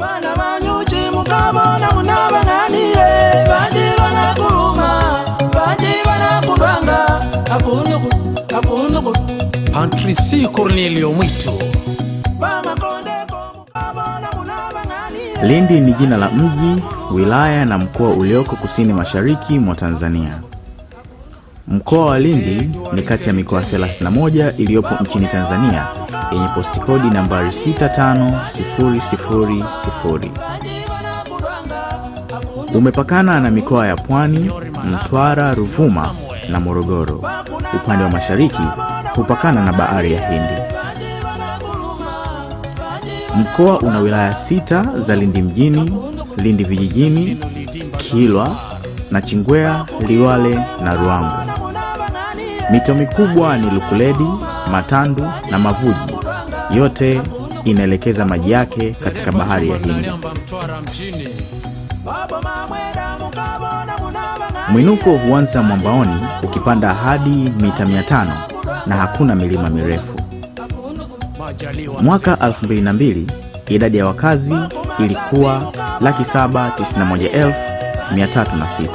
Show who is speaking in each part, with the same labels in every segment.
Speaker 1: Bana banyuchi mukabona munabanganire baji banakuluma baji banakubanga akunduku akunduku.
Speaker 2: Patrici Cornelio Mwitu.
Speaker 3: Lindi ni jina la mji, wilaya na mkoa ulioko kusini mashariki mwa Tanzania. Mkoa wa Lindi ni kati ya mikoa 31 iliyopo nchini Tanzania yenye postikodi nambari 65000. Umepakana na mikoa ya Pwani, Mtwara, Ruvuma na Morogoro. Upande wa mashariki hupakana na Bahari ya Hindi. Mkoa una wilaya 6 za Lindi mjini, Lindi vijijini, Kilwa, Nachingwea, Liwale na Ruangwa. Mito mikubwa ni Lukuledi, Matandu na Mavuji. Yote inaelekeza maji yake katika Bahari ya Hindi. Mwinuko huanza mwambaoni ukipanda hadi mita 500 na hakuna milima mirefu. Mwaka 2002 idadi ya wakazi ilikuwa 791,306.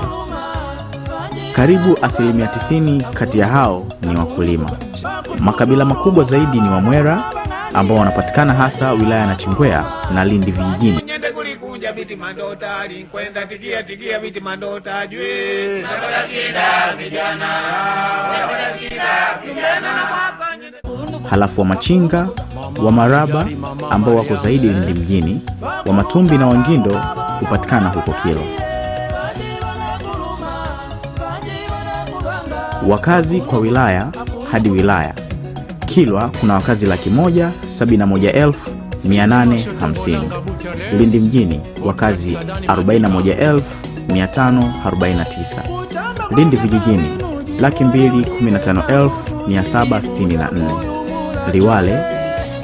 Speaker 3: Karibu 90% kati ya hao ni wakulima. Makabila makubwa zaidi ni Wamwera ambao wanapatikana hasa wilaya ya Nachingwea na Lindi vijijini. Halafu Wamachinga, Wamaraba ambao wako zaidi Lindi mjini, Wamatumbi na Wangindo hupatikana huko Kilwa. Wakazi kwa wilaya hadi wilaya. Kilwa kuna wakazi 171,850. Lindi mjini wakazi 41,549. Lindi vijijini 215,764. Liwale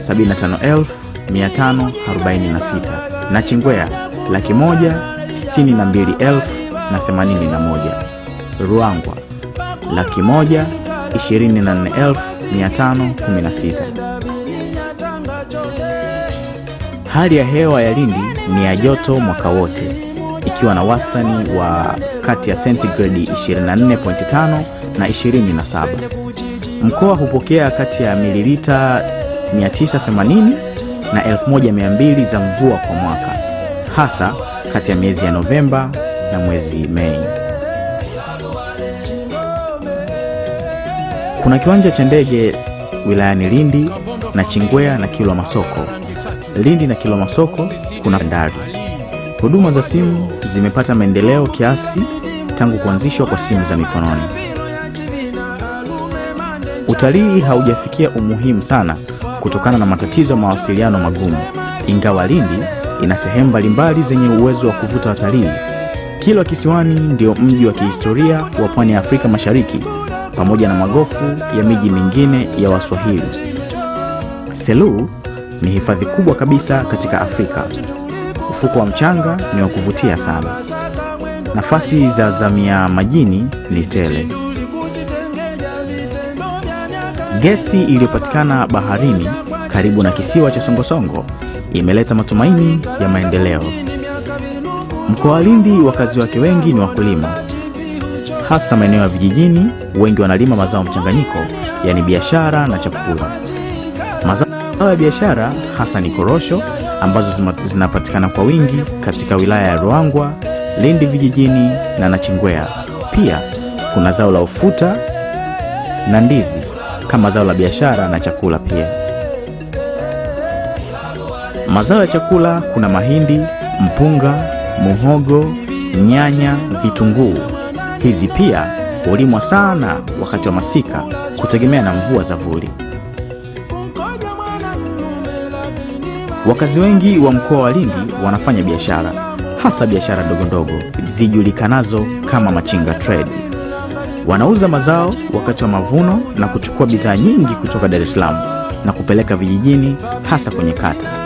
Speaker 3: 75,546. Nachingwea 162,081. Ruangwa 124,516. Hali ya hewa ya Lindi ni ya joto mwaka wote, ikiwa na wastani wa kati ya sentigredi 24.5 na 27. Mkoa hupokea kati ya mililita 980 na 1200 za mvua kwa mwaka, hasa kati ya miezi ya Novemba na mwezi Mei. Kuna kiwanja cha ndege wilayani Lindi, Nachingwea na Kilwa Masoko. Lindi na Kilwa Masoko kuna bandari. Huduma za simu zimepata maendeleo kiasi tangu kuanzishwa kwa simu za mikononi. Utalii haujafikia umuhimu sana kutokana na matatizo ya mawasiliano magumu, ingawa Lindi ina sehemu mbalimbali zenye uwezo wa kuvuta watalii. Kilwa Kisiwani ndio mji wa kihistoria wa pwani ya Afrika Mashariki pamoja na magofu ya miji mingine ya Waswahili. Selous ni hifadhi kubwa kabisa katika Afrika. Ufuko wa mchanga ni wa kuvutia sana. Nafasi za zamia majini ni tele. Gesi iliyopatikana baharini karibu na kisiwa cha Songosongo imeleta matumaini ya maendeleo. Mkoa wa Lindi wakazi wake wengi ni wakulima, hasa maeneo ya vijijini. Wengi wanalima mazao mchanganyiko, yani biashara na chakula. Mazao ya biashara hasa ni korosho ambazo zinapatikana kwa wingi katika wilaya ya Ruangwa, Lindi vijijini na Nachingwea. Pia kuna zao la ufuta na ndizi kama zao la biashara na chakula pia. Mazao ya chakula kuna mahindi, mpunga, muhogo, nyanya, vitunguu. Hizi pia hulimwa sana wakati wa masika kutegemea na mvua za vuli. Wakazi wengi wa mkoa wa Lindi wanafanya biashara, hasa biashara ndogo ndogo zijulikanazo kama machinga trade. Wanauza mazao wakati wa mavuno na kuchukua bidhaa nyingi kutoka Dar es Salaam na kupeleka vijijini, hasa kwenye kata.